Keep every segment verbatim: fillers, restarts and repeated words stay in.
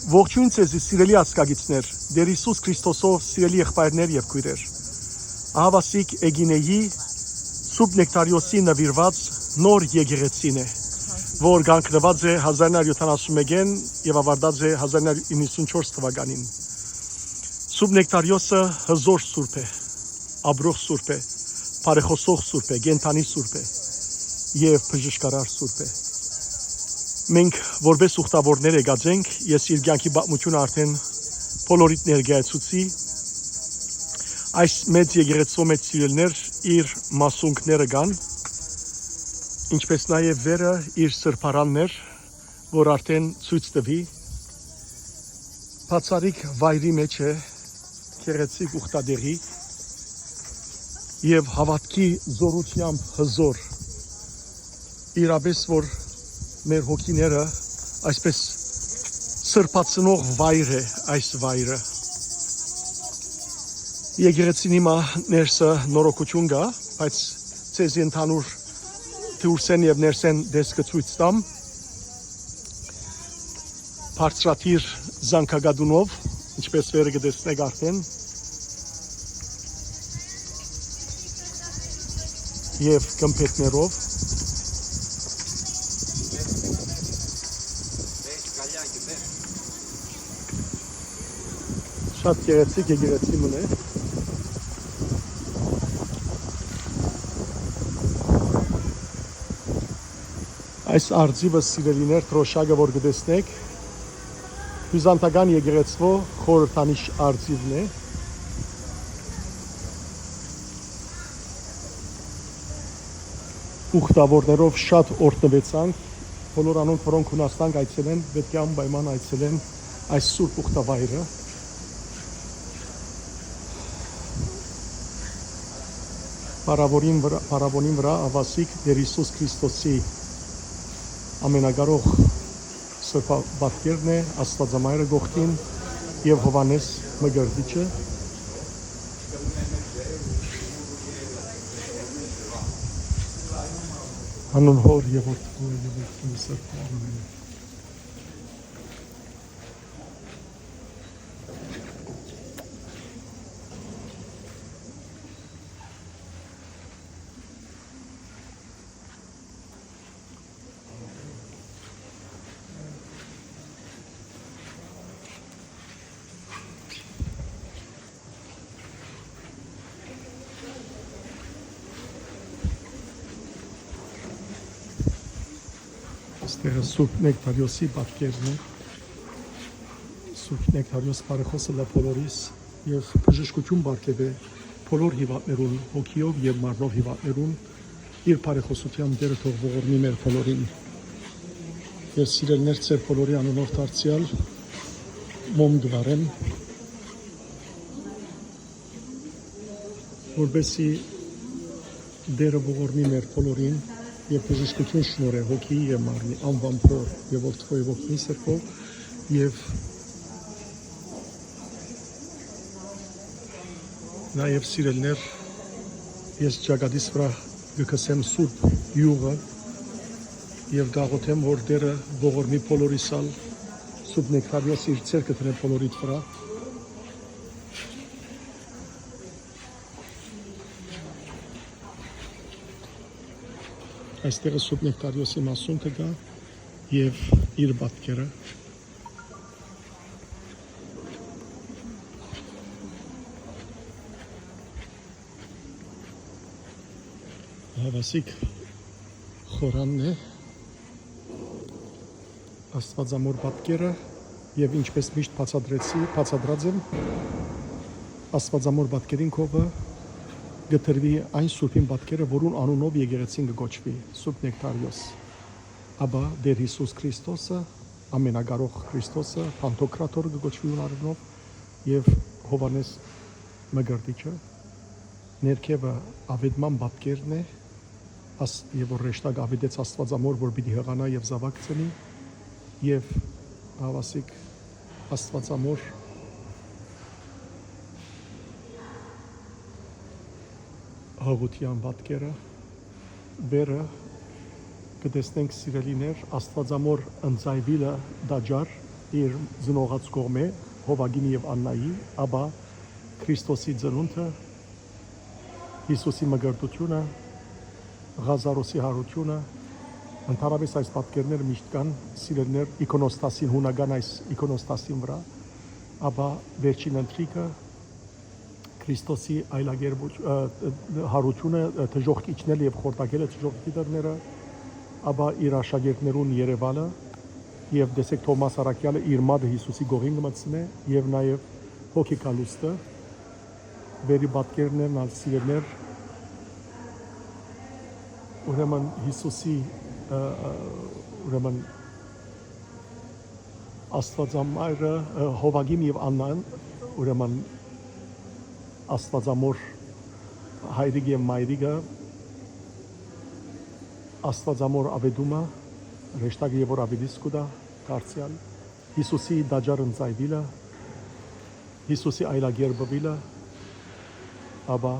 Ողջույն ձեզի, սիրելի ազգագիցներ, Տեր Յիսուս Քրիստոսով սիրելի եղբայրներ եւ քոյրեր։ Ահավասիկ Էգինեի Սուրբ Նեկտարիոսի նվիրված նոր եկեղեցին է, որ կանգնուած է հազար նոր յոթանասուն մէկէն եւ ավարտած է հազար նոր իննսուն չորս թվականին։ Սուրբ Նեկտարիոսը հզոր սուրբ է, ապրող սուրբ է, բարեխօսող սուրբ է, կենդանի սուրբ է եւ բժշկարար սուրբ է։ Մենք որպես ուխտավորներ եկած ենք, ես իր կեանքի պատմութիւնը արդէն բոլորիդ ներկայացուցի։ Այս մեծ եկեղեցւոյ մէջ, սիրելիներ, իր մասունքները կան, ինչպէս նաեւ վերը իր սրբարաններ, որ արդէն ցոյց տուի, բացառիկ վայրի մէջ է, գեղեցիկ ուխտատեղի, եւ հաւատքի զօրութեամբ հզոր, իրապէս որ մեր հոգիները այսպէս սրբացնող վայր է այս վայրը։ Եկեղեցին հիմա ներսը նորոգութիւն կայ, բայց ձեզի ընդհանուր դուրսէն եւ ներսէն տեսքը ցոյց տամ։ Բարձրադիր զանգակատունով, ինչպէս վերը կը տեսնէք արդէն, եւ գմբէթներով։ Շատ գեղեցիկ եկեղեցի մըն է։ Այս արծիվը, սիրելիներ, դրօշակը որ կը տեսնէք, Բիզանտական եկեղեցւոյ խորհրդանիշ արծիվն է։ Ուխտավորներով շատ օրհնուեցանք, բոլոր անոնք, որոնք Հունաստան կայցելեն, պէտք է անպայման այցելեն այս սուրբ ուխտավայրը։ Փառաւորին վրայ, փառաւորին վրայ ահավասիկ Տեր Յիսուս Քրիստոսի ամենակարող սրբապատկերն է, Աստուածամայրը կողքին եւ Յովհաննէս Մկրտիչը։ Անուն Հօր եւ Որդի եւ Ոգի Սրբի։ Ամէն։ Այստեղը Սուրբ Նեկտարիոսի պատկերն է։ Սուրբ Նեկտարիոս բարեխօսը լա բոլորիս եւ բժշկութիւն պարգեւէ բոլոր հիւանդներուն, հոգիով եւ մարմնով հիւանդներուն, իր բարեխօսութեան Տէրը թող ողորմի մեր բոլորին։ Եւ սիրելիներ, ձեր բոլորի անունով դարձեալ մոմ կը վառեմ, որպեսզի Տէրը ողորմի մեր բոլորին եւ բժշկութիւն շնորհէ հոգի եւ մարմնի, անվան Հօր եւ Որդի եւ Ոգի Սրբով, եւ նաեւ, սիրելիներ, ես ճակատիս վրայ կը քսեմ սուրբ իւղը եւ կաղոթեմ, որ Տէրը ողորմի բոլորիս ալ, Սուրբ Նեկտարիոս իր ձեռքը դնէ բոլորիդ վրայ։ Այստեղը Սուրբ Նեկտարիոսի մասունքը կայ եւ իր պատկերը։ Հաւասիկ խորանն է, Աստուածամոր պատկերը, եւ ինչպես միշտ բացատրեցի, բացատրած եմ, Աստուածամոր պատկերին քովը կը դրուի այն սուրբին պատկերը, որուն անունով եկեղեցին կը կոչուի, Սուրբ Նեկտարիոս։ Ապա Տէր Յիսուս Քրիստոսը, ամենակարող Քրիստոսը, Պանթոկրատոր կը կոչուի անունով, եւ Յովհաննէս Մկրտիչը, ներքեւը աւետման պատկերն է, աս-, եւ որ հրեշտակը աւետեց Աստուածամոր, որ պիտի յղանայ եւ զաւակ ծնի, եւ հաւասիկ Աստուածամոր յղութեան պատկերը, վերը կը տեսնենք, սիրելիներ, Աստուածամոր ընծայուիլը տաճար, իր ծնողաց կողմէ, Յովակին եւ Աննայի, ապա Քրիստոսի ծնունդը, Յիսուսի մկրտութիւնը, Ղազարոսի յարութիւնը, ընդհանրապէս այս պատկերները միշտ կան, սիրելիներ, իկոնոստասին, յունական այս իկոնոստասին վրայ, ապա վերջին ընթրիքը, Քրիստոսի այլագերբուչ-, ը, ը, յարութիւնը, ը, դժոխք իջնել եւ խորտակելը դժոխքի դռները, ապա իր աշակերտներուն երեւալը, եւ տեսեք Թովմաս առաքեալը իր մատը Յիսուսի կողին կը մտցնէ, եւ նաեւ հոգեկալուստը, վերի պատկերներն ալ սիրելիներ, ուրեմն Յիսուսի, ը, ը, ուրեմն Աստուածամայրը, ը, Յովակին եւ Աննան, ուրեմն Աստուածամոր հայրիկ եւ մայրիկը, Աստուածամոր աւետումը, հրեշտակը եւ որ աւետիս կու տայ, դարձեալ, Յիսուսի տաճար ընծայուիլը, Յիսուսի այլագերբուիլը, ապա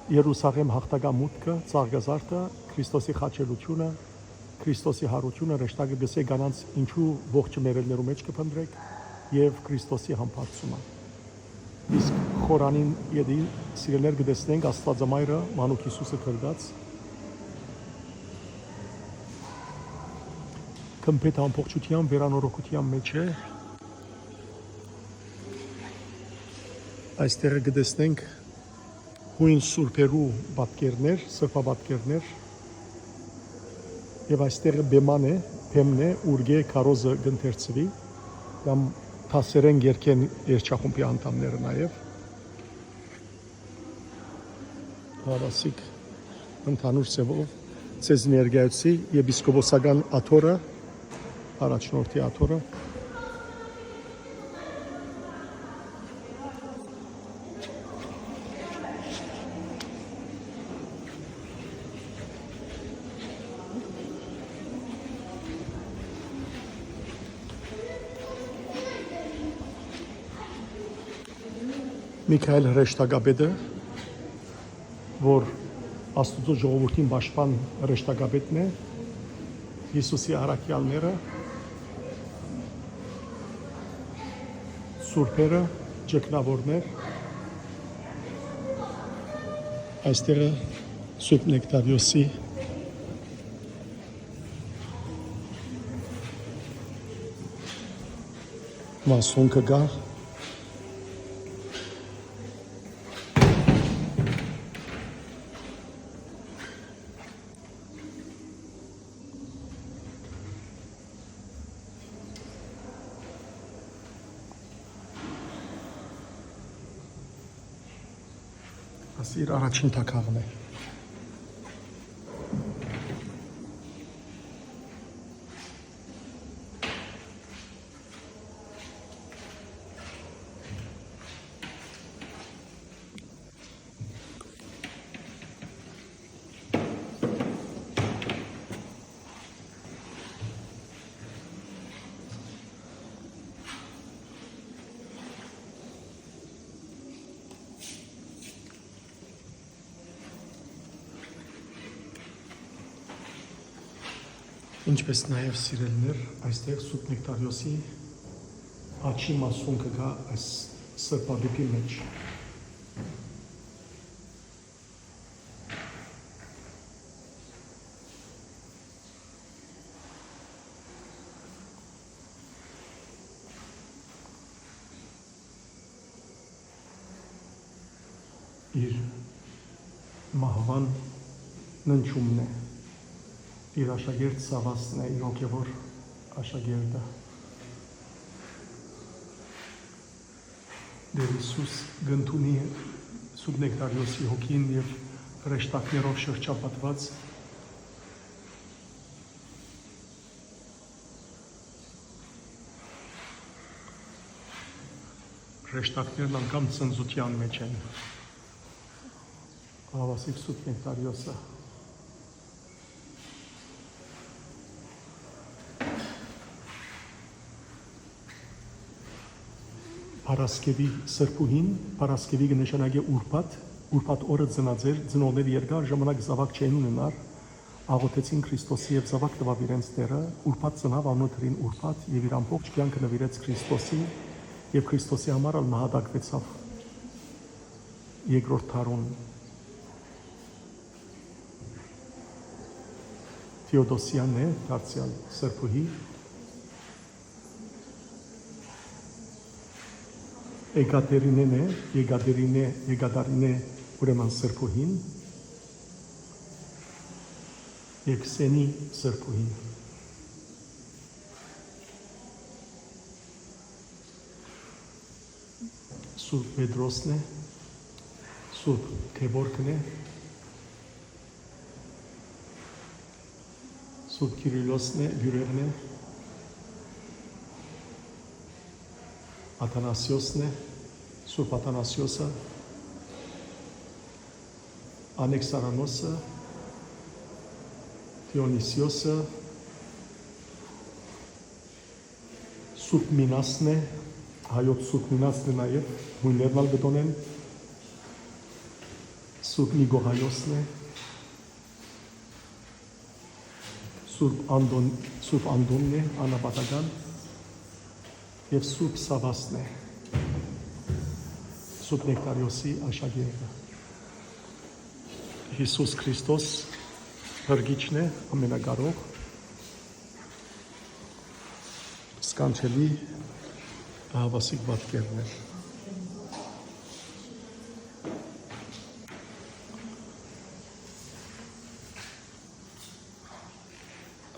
Երուսաղէմ յաղթական մուտքը, ծաղկազարդը, Քրիստոսի խաչելութիւնը, Քրիստոսի յարութիւնը, հրեշտակը կ'ըսէ կանանց ինչու ողջ մեռելներու մէջ կը փնտռէք, եւ Քրիստոսի համբարձումը։ Իսկ խորանին ետին, սիրելիներ, կը տեսնենք Աստուածամայրը մանուկ Յիսուսը կրկած, կմփեթ ամբողջութեան վերանորոգութեան մէջ է։ Այստեղ կը տեսնենք յոյն սուրբերու պատկերներ, սրբապատկերներ, եւ այստեղ բեման է, բեմն է, ուրկէ քարոզը կ'ընթերցուի, կամ դասերէն կերգեն երգչախումբի անդամները նաեւ։ Հաւասիկ ընդհանուր ձեւով ձեզ ներկայացուի եպիսկոպոսական աթոռը, առաջնորդի աթոռը։ Միքայել հրեշտակապետը, որ Աստուծոյ ժողովուրդին պաշտպան հրեշտակապետն է, Յիսուսի առաքեալները, սուրբերը, ճգնաւորներ, այստեղը Սուրբ Նեկտարիոսի մասունքը կայ։ Ասի իր առաջին թագաղն է։ Ինչպէս նաեւ, սիրելիներ, այստեղ Սուրբ Նեկտարիոսի աչի մասունքը կայ այս սրբատուփի մէջ։ Իր մահուան ննջումն է, իր աշակերտ Սաւասն է, իր հոգեւոր աշակերտը։ Տեր Յիսուս կ'ընդունի Սուրբ Նեկտարիոսի հոգին եւ հրեշտակներով շրջապատուած հրեշտակներն անգամ ծնծութեան մէջ են։ Ահա սիկ Սուրբ Նեկտարիոսը։ Փարասկեւի սրբուհին, Փարասկեւի կը նշանակէ ուրբաթ, ուրբաթ օրը ծնած էր, ծնողները երկար ժամանակ զաւակ չէին ունենար, Աղօթեցին Քրիստոսի եւ զաւակ տուաւ իրենց Տէրը, ուրբաթ ծնաւ անոնց դրին ուրբաթ եւ իր ամբողջ կեանքը նուիրեց Քրիստոսի եւ Քրիստոսի համար ալ նահատակուեցաւ երկրորդ դարուն։ Թէոդոսիան է դարձեալ սրբուհի, Էկատերինեն է, Եկատերինե, Եկատարինե, ուրեմն սրբուհին, Եկսենի սրբուհին։ Սուրբ Պետրոսն է, Սուրբ Գեորգն է, Սուրբ Կիրիլոսն է, Յուրերն է, Աթանասիոսն է, Սուրբ Աթանասիոսը, Անեքսարանոսը, Դիոնիսիոսը, Սուրբ Մինասն է, հայոց Սուրբ Մինասն է նաեւ, նոյններն ալ կը տօնեն, Սուրբ Նիկողայոսն է, Սուրբ Անդոն-, Սուրբ Անդոնն է, անապատական, եւ Սուրբ Սավասն է, Սուրբ Նեկտարիոսի աշակերտը։ Յիսուս Քրիստոս փրկիչն է, ամենակարող, սքանչելի, ահաւասիկ պատկերն է։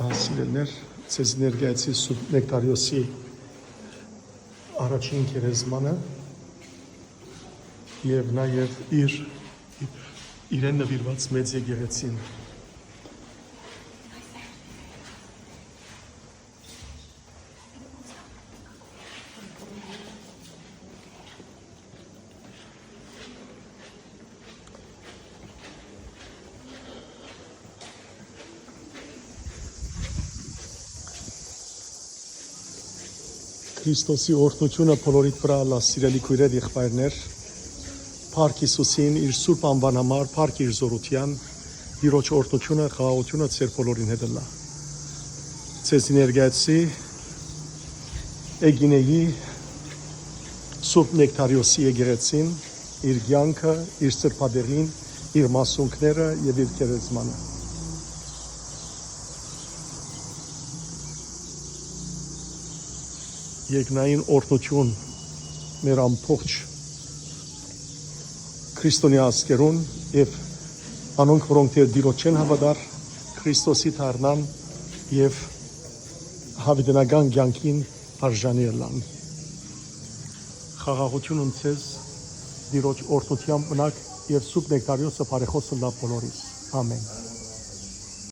Ահա, սիրելիներ, ձեզ ներկայացի Սուրբ Նեկտարիոսի առաջին գերեզմանը եւ նաեւ իր, իրեն նուիրուած մեծ եկեղեցին։ Քրիստոսի օրհնութիւնը բոլորիդ վրայ ըլլայ, սիրելի քոյրեր, եղբայրներ, փառք Յիսուսին, իր սուրբ անուան համար, փառք իր զօրութեան, Տիրոջ օրհնութիւնը, խաղաղութիւնը ձեր բոլորին հետ ըլլայ։ Ձեզի ներկայացի Էգինեի Սուրբ Նեկտարիոսի եկեղեցին, իր կեանքը, իր սրբատեղին, իր մասունքները եւ իր գերեզմանը։ Երկնային օրհնութիւն մեր ամբողջ քրիստոնեայ ազգերուն եւ անոնք, որոնք դեռ Տիրոջ չեն հաւատար, Քրիստոսի դառնան եւ յաւիտենական կեանքին արժանի ըլլան։ Խաղաղութիւն ընծես, Տիրոջ օրհնութեան պնակ եւ Սուրբ Նեկտարիոսը բարեխօս ըլլայ բոլորիս։ Ամեն։